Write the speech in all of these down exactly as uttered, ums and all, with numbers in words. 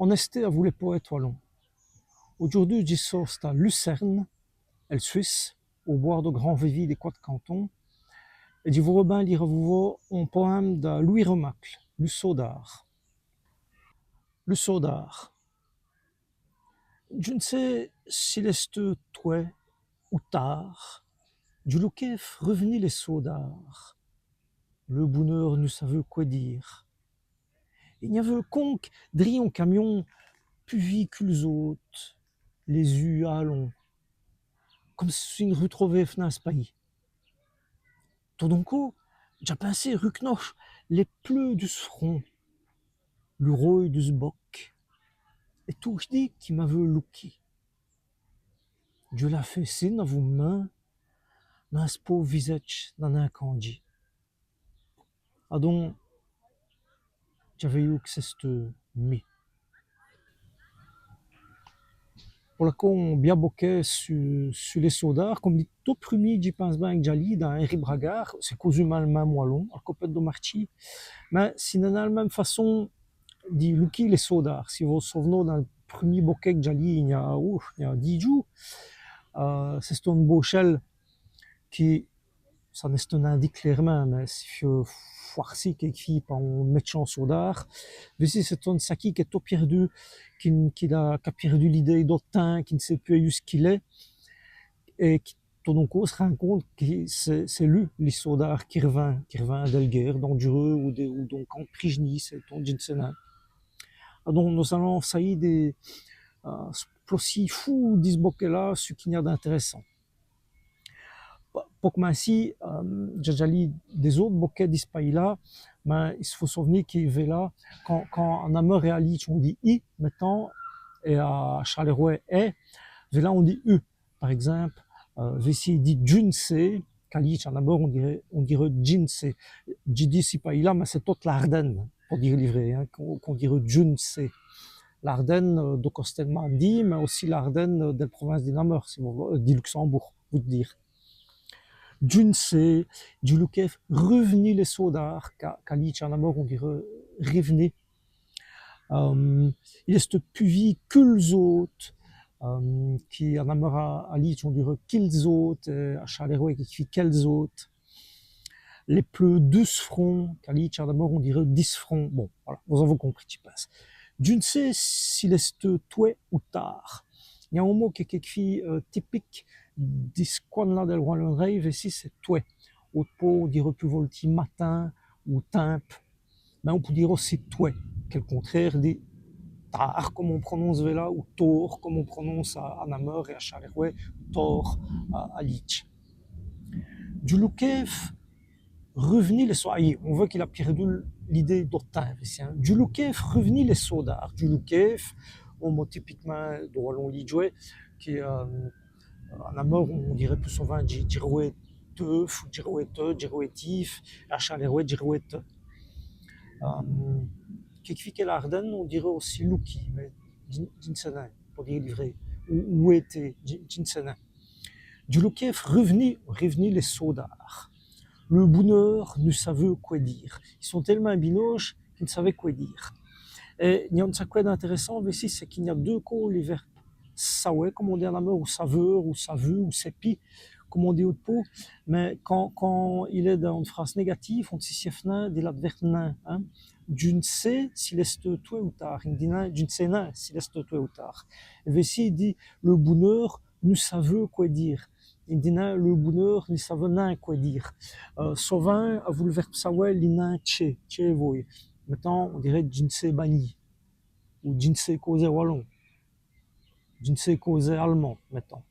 On èsté avou lès powêtes walons. Audjoûrdu dji so st-à Lucerne, èl Swisse, au bwârd do grand vèvî dès cwate cantons, èt dji vôreu bin lîre avou vos on powème da Louis Remacle, Lu sôdâr. Lu sôdâr. Dju n' sé s'il èsteût twè ou târd, dju loukéve ruv'ni lès sôdârs. Leû bouneûr nu saveût qwè dîre. I gn-aveût conque drî on camion pus vî qu' lès-ôtes, lès-ûs alons, come s'i n' rutrovéve nin s' payis. Tot d'on côp, dj'a pinsé ruk'noche lès pleûs du s' front, lu rôye du s' boke, èt tout ch'dit qu'i m'aveût louki. Dju l'a fét sine avou m' min, mins s' pôve visadje n'a nin candjî. Adon, dj'a vèyu qu' c'èsteût mi. Volà co on bia bokèt su, su lès sôdârs, come dit, tot prumî, dji pinse bin qu' dj'a lî da Henri Bragard, c'èst causumint l' min.me walon, al copète do Martchî, mins ci n'èst nin l' min.me façon di loukî lès sôdârs. Si vos vos sov'noz, dins l' prumî bokèt qu' dj'a lî, i gn-a, oh, i gn-a dîs djoûs, euh, c'èsteût one bauchèle qui, ça n'èsteût nin dit clêremint, mins ci fieût fwârci quéquefîye pa on mètchant sôdâr. Vêci, c'èst on saquî qu'èst tot pièrdu, qui, qui a, qu'a pièrdu l'idéye do timps, qui n' sét pus èyu ç' qu'il èst, èt qui, tot d'on côp, s' rind compte qui c'èst, c'èst lu, li sôdâr, qui r'vint, qui r'vint dèl guêre, dandjureûs ou di, ou d'on camp d' prîz'nîrs, c'èst, dji n' sé nin. Adon, nos-alans sayî di, euh, splossî foû di ç' bokèt-là ç' qu'i gn-a d'intèrèssant. Po, po c'mincî, euh, dj'a dèdja lî dès-ôtes bokèts di ç' payis-là, mins i s' faut sov'ni qui, vêla, quand, quand à Nameur èt à Lîdje on dit i, mètans, èt à Châlèrwè è, vêla on dit u. Par ègzimpe, euh, vêci, dji n' sé, qu'à Lîdje, à Nameur, on dîreût, on dîreût dji n' sé. Dji di ci payis-là, mins c'èst tote l'Ârdène, po dîre li vrêy, hin, qu'on, qu'on dîreût dju n' sé. L'Ârdène, euh, do costé d' Mâm'dî, mins ossi l'Ârdène, euh, dèl province di Nameur, si vos v'loz, euh, di Luxembourg, vou-dj' dîre. Dju n' sé, dju loukéve ruv'ni lès sôdârs, qu'à, qu'à Lîdje, à Nameur, on dîreût riv'ni. Euh, il èst pus vî qu' lès-ôtes, euh, qui, à Nameur, à, à Lîdje, on dîreût qu'i l'-z-ôte, euh, à Châlèrwè, qui, qui quèls-ôtes. Lès pleûs du s' front, qu'à Lîdje, à Nameur, on dîreût di s' front. Bon, volà, vos-avoz compris, dji pinse. Dju n' sé s'il èsteût twè ou târd. I gn-a on mot qu'èst quéquefîye, euh, tipike di ç' cwin-là dèl Walon'rèye, vêci c'èst twè. Ôte paut, on dîreût pus voltî matin ou timpe. Mins on pout dîre ossi twè, qu'èst l' contrére di târd, come on prononce vêla, ou tôrd, come on prononce à, à Nameur èt à Châlèrwè, tôrd à, à Lîdje. Dju loukéve ruv'ni lès sôdârs. Ayi, on veût qu'il a pièrdu l'idéye do timps, vêci, hin. Dju loukéve ruv'ni lès sôdârs. Dju loukéve, on mot tipikemint do walon lîdjwès, qui, euh, à Nameur, on dîreût pus sovint dji, dji rwêteûve, dji rwêteûve, dji rwêtîve, à Châlèrwè, dji rwêteûve. Euh, quéquefîye è l'Ârdène, on dîreût ossi loukî, mins dji, dji n' sé nin, po dîre li vrêy, ou, ou wêtî, dji, dji n' sé nin. Dju loukéve ruv'ni, ruv'ni lès sôdârs. Leû bouneûr nu saveût qwè dîre. I sont télemint binaujis qu'i n' saveût qwè dîre. Èt i gn-a on sacwè d'intèrèssant, vêci, c'èst qu'i gn-a deûs côps li vèrbe sawè, come on dit à Nameur, ou saveûr, ou savu, ou sèpi, come on dit ôte paut. Mins quand, quand il èst dins one frâse nègative, on n' si sièv nin di l'advèrbe nin, hin. Dju n' sé s'il èsteût twè ou târd. I n' dit nin, dju n' sé nin s'il èsteût twè ou târd. Èt vêci, i dit, leû bouneûr nu saveût qwè dîre. I n' dit nin, leû bouneûr nu saveût nin qwè dîre. Euh, sovint, avou l' vèrbe sawè, li nin tchét, tchét vôye. Mètans, on dîreût dji n' sé bagnî, ou dji n' sé causè walon, dji n' sé causè almand, mètans.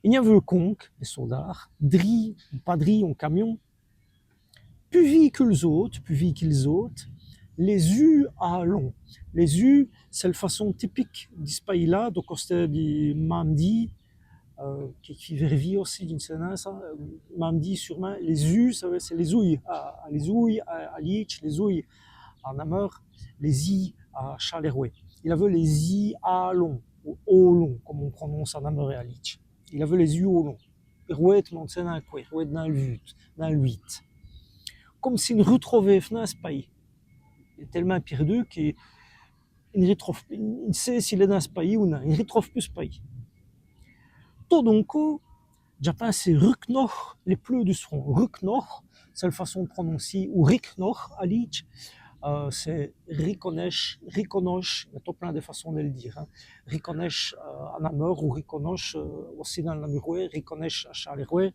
I gn-aveût conque, lès sôdârs, drî, pa drî on camion, pus vî qu' lès-ôtes, pus vî qu' lès-ôtes, lès-ûs alons. Lès-ûs, c'èst l' façon tipike di ç' payis-là, do costé di Mâm'dî, euh, qui, qui vèrvîye ossi, dji n' sé nin, ça, euh, Mâm'dî sûremint, lès-ûs, ça c'èst lès-oûy, à, à lès-oûy, à, à Lîdje, lès-oûy, à Nameur, lès-îs, à Châlèrwè. Il aveût lès-îs alons, ou ålons, come on prononce à Nameur èt à Lîdje. Il aveût lès-ûs ålons. I rwête, mins on n' sé nin qwè, i rwête dins l' vûde, dins l' wite. Come s'i n' rutrovéve nin s' payis. Il èst télemint pièrdu qui, I n' ritrouve, i n' sét s'il èst dins s' payis ou non, i n' ritrouve pus s' payis. Tot d'on côp, dj'a pinsè Ruknoch, lès pleûs du s' front. Ruknoch, c'èst l' façon d' prononcî, ou Riknoch à Lîdje, euh, c'èst Rikonèche, Rikonoche, i gn-a tot plin dès façons d' èl dîre, hin. Rikonèche, euh, à Nameur ou Rikonoche, euh, ossi dins l' Namurwès, Rikonèche à Châlèrwè,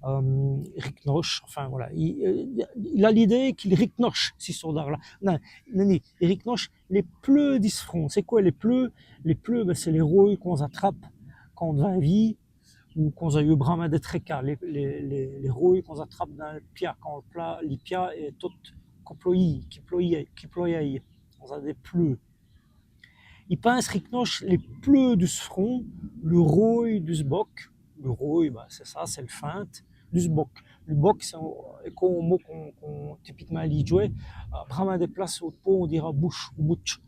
euh, Riknoche, enfin voilà. I, euh, il a l'idéye qu'il riknoche, ci sôdâr-là. Non, non, non, i riknoche lès pleûs du s' front. C'èst qwè lès pleûs ? Lès pleûs, bin, c'èst lès rôyes qu'on-z-atrape quand on vint vî, ou quand on-z-a yeû brâmint dès tracas, lès, lès, lès, lès rôyes qu'on-z-atrape dins l' pia, quand l' pia, li pia èst tot qui ployîye, qui ployîye, qui ployîye. On-z-a dès pleûs. I pinse riknoche lès pleûs du s' front, lès rôyes du s' boke. Lès rôyes, bin, c'èst ça, c'èst l' finte du s' boke. Li boke, c'èst, èst come on mot qu'on, qu'on, tipicmint lîdjwès, euh, brâmint dès places, ôte pau, on dîrè bouche ou boutche.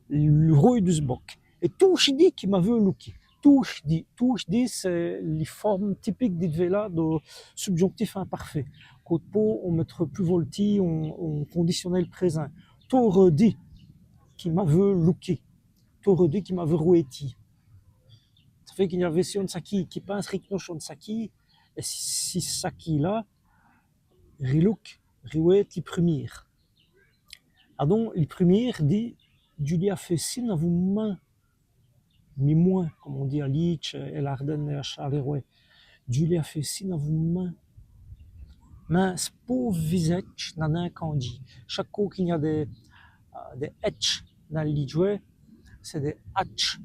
Lès rôyes du s' boke. Èt tot ç' qui, qui m'aveût loukî. Tot ç' qui, tot ç' qui, c'èst li forme tipique di vèla do subjonctif imparfait. Qu'ôte pau, on mètreut pus voltî on, on conditionnel présint. Tot ç' qui, qui m'aveût loukî. Tot ç' qui, qui m'aveût rwêtî. Ça fêt qu'i gn-aveût ci on saquî, qui pinse riknoche on saquî, èt ci, ci saquî-là, rilouk, riwête li prumîre. Adon, li prumîre dit, dji lî a fêt sine avou m' min, mi mwin, come on dit à Lîdje, èl Ârdène èt à Châlèrwè. Dji lî a fêt sine avou m' min. Mins s' pôve visèdje n'a nin candjî. Chaque côp qu'i gn-a dès, euh, dès èdje dins l' lîdjwès, c'èst dès adje,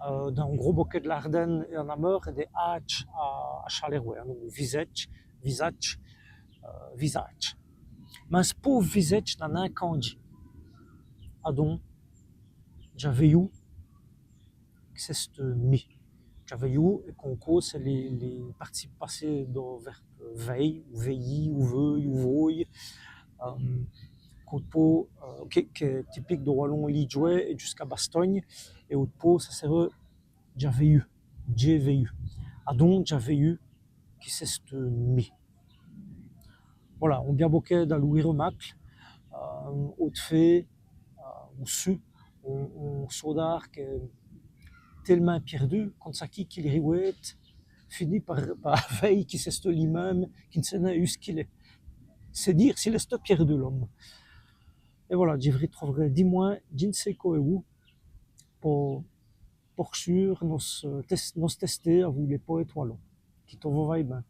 euh, dins on gros bokèt d' l'Ârdène èt à Nameur, èt dès adjes à, à Châlèrwè. Hin, donc, visèdje, visèdje, euh, visèdje. Mins s' pôve visèdje n'a nin candjî. Adon, dj'a vèyou qui c'èsteût mi. Dj'a vèyou, èt come qwè c'èst li, li participe passé do vèrbe vèy, ou vèyî, ou vèy, ou vôy. Euh, qu'ôte pau, euh, qu'èst, qu'èst tipique do walon lîdjwès èt djusqu'a Bastogne, èt ôte pau, ça sèreût dj'a vèyou, dj'a vèyou. Adon, dj'a vèyou qui c'èsteût mi. Voilà, on bia bokèt da Louis Remacle, euh, ôte fêt, euh, ou su, on, on sôdâr qu'èst télemint pièrdu, qu'on saquî qui l' riwête, finit pa, pa vèy qui c'èsteût li min.me, qui n' sét nin èwou ç' qu'il èst. C'èst dîre s'il èsteût pièrdu, l'ome. Èt voilà, dji v' ritrouverè dimwin, dji n' sé qwè èwou, po por sûr, nos, euh, tès-, nos tèster avou lès powêtes walons. Qui tot vos vaye bin.